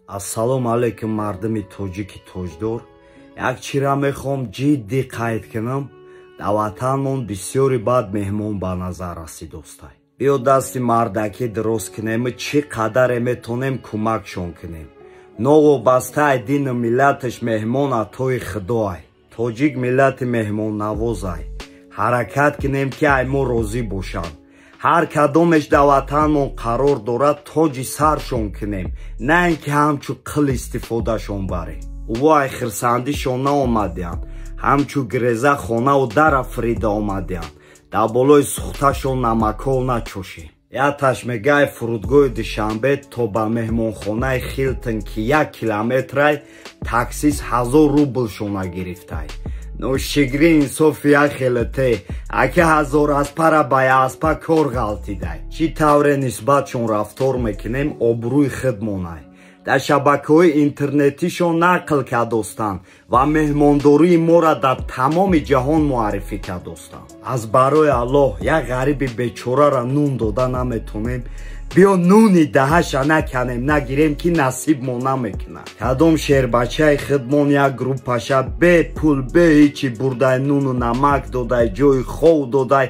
Ассалому алайкум, мардуми тоҷики тоҷдор. Як чира мехоҳам ҷиддӣ қайд кунам. Дар ватанмон бисёри бад меҳмон ба назар расидостай. Биё дасти мардакӣ дуруст кунему чӣ қадаре метонем кӯмакшон кунем. Новобастаи дину миллаташ меҳмон атои худоай. Тоҷик миллати меҳмоннавозай. Ҳаракат кунем, ки ай мо розӣ бошанд. Ҳар кадомеш дар ватанмон қарор дорад, тоҷи саршон кунем, на ин ки ҳамчу қил истифодашон барем. Ӯво ай хирсандишон наомадиянд, ҳамчу гиреза хонаву дара фирида омадиянд. Дар болои сухташон намакол начошем. Яташ мегай фурудгоҳи Душанбе то ба меҳмонхонаи Хилтон, ки 1 километрай, таксист 1000 рублшона гирифтай. Ношигри инсофи яхелете, аки ҳазор аспара ба аспа кор ғалтидай. Чӣ тавре нисбатшон рафтор мекунем, обрӯи худмонай. Дар шабакаҳои интернетишон нақл кардостанд ва меҳмондории моро дар тамоми ҷаҳон муаррифӣ кардостанд. Аз барои Аллоҳ, як ғариби бечораро нун дода наметонем, биё нуни даҳаша наканем, нагирем, ки насибмон намекунад. Кадом шербачаи худмон як группаша бе пул, бе ҳичи бурдай, нуну намак додай, ҷои хов додай.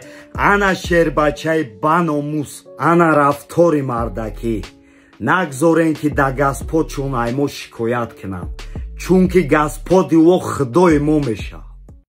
Ана шербачаи баномус, ана рафтори мардакӣ. Нагзорем, ки да господшон ай мо шикоят кунанд, чунки господи ӯ худои мо мешавад.